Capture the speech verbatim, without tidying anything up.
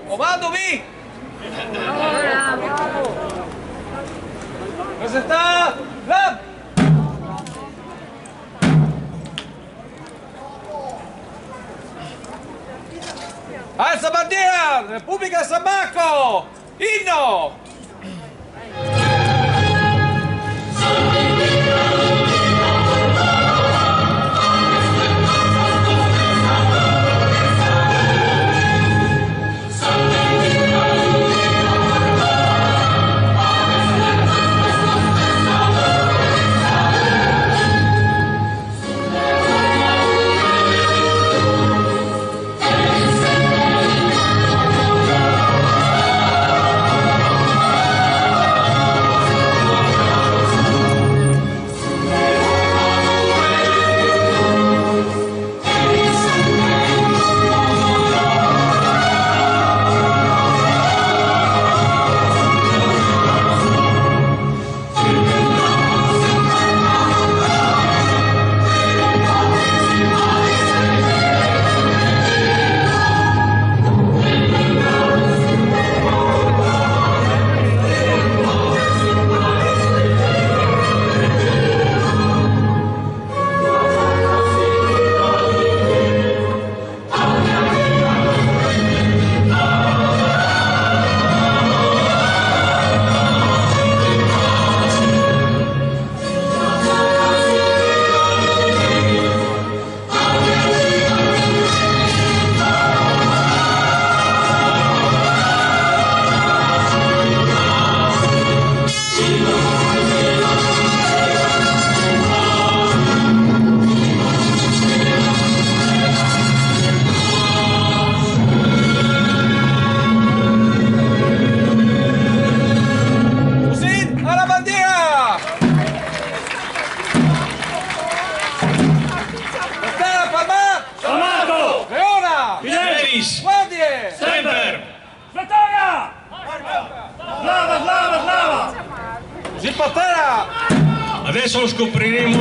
Comando, mi! Presentà! Là! Alza bandiera! Repubblica San Marco! Inno! Fusil a la bandiera! Portà, fermà! Fermato! Leona! Fidelis! Guardie! Sempre! Vittoria! Slava, slava, slava! Fusil par tera! Adesso lo scopriremo.